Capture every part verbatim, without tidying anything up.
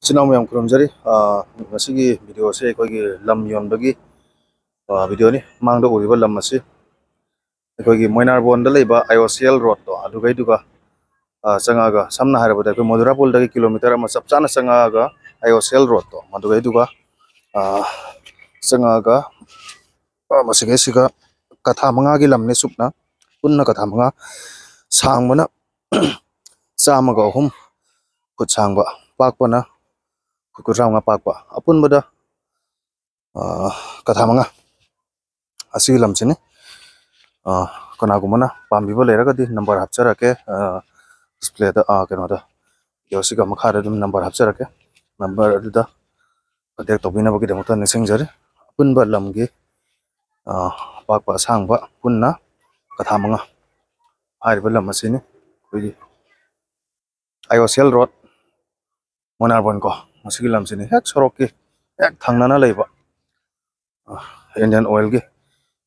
ꯏꯆꯤꯟ ꯏꯅꯥꯎ ꯃꯌꯥꯝ ꯈꯨꯔꯨꯝꯖꯔꯤ꯫ ꯑ, ꯉꯁꯤꯒꯤ ꯚꯤꯗꯤꯑꯣꯁꯦ ꯑꯩꯈꯣꯏꯒꯤ ꯂꯝ ꯌꯣꯟꯕꯒꯤ, ꯑ, ꯚꯤꯗꯤꯑꯣꯅꯤ꯫ ꯃꯥꯡꯗ ꯎꯔꯤꯕ ꯂꯝ ꯑꯁꯤ ꯑꯩꯈꯣꯏꯒꯤ ꯃꯣꯏꯅꯥꯔꯕꯣꯟꯗ ꯂꯩꯕ ꯑꯥꯏ ꯑꯣ ꯁꯤ ꯑꯦꯜ ꯔꯣꯗꯇꯣ ꯑꯗꯨꯒꯩꯗꯨꯒ, ꯑ, ꯆꯪꯉꯛꯑꯒ, ꯁꯝꯅ ꯍꯥꯏꯔꯕꯗ ꯑꯩꯈꯣꯏ ꯃꯣꯗꯨꯔꯥꯄꯨꯜꯗꯒꯤ ꯀꯤꯂꯣꯃꯤꯇꯔ ꯑꯃ ꯆꯞ ꯆꯥꯅ ꯆꯪꯉꯛꯑꯒ ꯑꯥꯏ ꯑꯣ ꯁꯤ ꯑꯦꯜ ꯔꯣꯗꯇꯣ ꯃꯗꯨꯒꯩꯗꯨꯒ, ꯑ, ꯆꯪꯉꯛꯑꯒ, ꯑ, ꯃꯁꯤꯒꯩꯁꯤꯒ ꯀꯊꯥ ꯃꯉꯥꯒꯤ ꯂꯝꯅꯤ ꯁꯨꯞꯅ, ꯄꯨꯟꯅ ꯀꯊꯥ ꯃꯉꯥ, ꯁꯥꯡꯕꯅ ꯆꯥꯝꯃꯒ ꯑꯍꯨꯝ ꯐꯨꯠ ꯁꯥꯡꯕ, ꯄꯥꯛꯄꯅ ꯐꯨꯠ ꯀꯨꯟꯊ꯭ꯔꯥ ꯃꯉꯥ ꯄꯥꯛꯄ, ꯑꯄꯨꯟꯕꯗ, ꯑ, ꯀꯊꯥ ꯃꯉꯥ ꯑꯁꯤꯒꯤ ꯂꯝꯁꯤꯅꯤ꯫ ꯑ, ꯀꯅꯥꯒꯨꯝꯕꯅ ꯄꯥꯝꯕꯤꯕ ꯂꯩꯔꯒꯗꯤ ꯅꯝꯕꯔ ꯍꯥꯞꯆꯔꯛꯀꯦ, ꯑ, ꯗꯤꯁꯄ꯭ꯂꯦꯗ, ꯑ, ꯀꯩꯅꯣꯗ, ꯚꯤꯗꯤꯑꯣꯁꯤꯒ ꯃꯈꯥꯗ ꯑꯗꯨꯝ ꯅꯝꯕꯔ ꯍꯥꯞꯆꯔꯛꯀꯦ꯫ ꯅꯝꯕꯔ ꯑꯗꯨꯗ ꯀꯟꯇꯦꯛ ꯇꯧꯕꯤꯅꯕꯒꯤꯗꯃꯛꯇ ꯅꯤꯡꯁꯤꯡꯖꯔꯤ꯫ ꯑꯄꯨꯟꯕ ꯂꯝꯒꯤ, ꯑ, ꯑꯄꯥꯛꯄ ꯑꯁꯥꯡꯕ ꯄꯨꯟꯅ ꯀꯊꯥ ꯃꯉꯥ꯫ ꯍꯥꯏꯔꯤꯕ ꯂꯝ ꯑꯁꯤꯅꯤ ꯑꯩꯈꯣꯏꯒꯤ I O C L road, ꯃꯣꯏꯅꯥꯔꯕꯣꯟ ꯀꯣ꯫ ꯃꯁꯤꯒꯤ ꯂꯝꯁꯤꯅꯤ ꯍꯦꯛ ꯁꯣꯔꯣꯛꯀꯤ ꯍꯦꯛ ꯊꯪꯅꯅ ꯂꯩꯕ, ꯑ, ꯏꯟꯗꯤꯌꯥꯟ ꯑꯣꯏꯜꯒꯤ,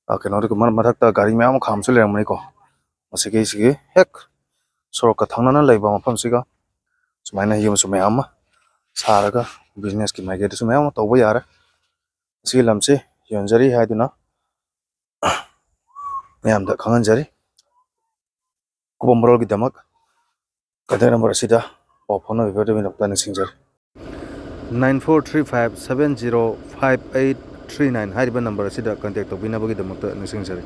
ꯑ, ꯀꯩꯅꯣꯗꯨꯒꯤ ꯃ-, ꯃꯊꯛꯇ ꯒꯥꯔꯤ ꯃꯌꯥꯝ ꯑꯃ ꯈꯥꯝꯕꯁꯨ ꯂꯩꯔꯝꯒꯅꯤꯀꯣ꯫ ꯃꯁꯤꯒꯤꯁꯤꯒꯤ ꯍꯦꯛ ꯁꯣꯔꯣꯛꯀ ꯊꯪꯅꯅ ꯂꯩꯕ ꯃꯐꯝꯁꯤꯒ ꯁꯨꯃꯥꯏꯅ ꯌꯨꯝꯁꯨ ꯃꯌꯥꯝ ꯑꯃ ꯁꯥꯔꯒ ꯕꯤꯖꯤꯅꯦꯁꯀꯤ ꯃꯥꯏꯀꯩꯗꯁꯨ ꯃꯌꯥꯝ ꯑꯃ ꯇꯧꯕ ꯌꯥꯔꯦ꯫ ꯃꯁꯤꯒꯤ ꯂꯝꯁꯤ ꯌꯣꯟꯖꯔꯤ ꯍꯥꯏꯗꯨꯅ ꯃꯌꯥꯝꯗ ꯈꯪꯍꯟꯖꯔꯤ꯫ ꯑꯀꯨꯞꯄ ꯃꯔꯣꯜꯒꯤꯗꯃꯛ ꯀꯟꯇꯦꯛ ꯅꯝꯕꯔ ꯑꯁꯤꯗ ꯄꯥꯎ ꯐꯥꯎꯅꯕꯤꯕꯒꯤꯗꯃꯛꯇ ꯅꯤꯡꯁꯤꯡꯖꯔꯤ꯫ Nine four three five seven zero five eight three nine ꯍꯥꯏꯔꯤꯕ ꯅꯝꯕꯔ ꯑꯁꯤꯗ ꯀꯟꯇꯦꯛ ꯇꯧꯕꯤꯅꯕꯒꯤꯗꯃꯛꯇ ꯅꯤꯡꯁꯤꯡꯖꯔꯤ꯫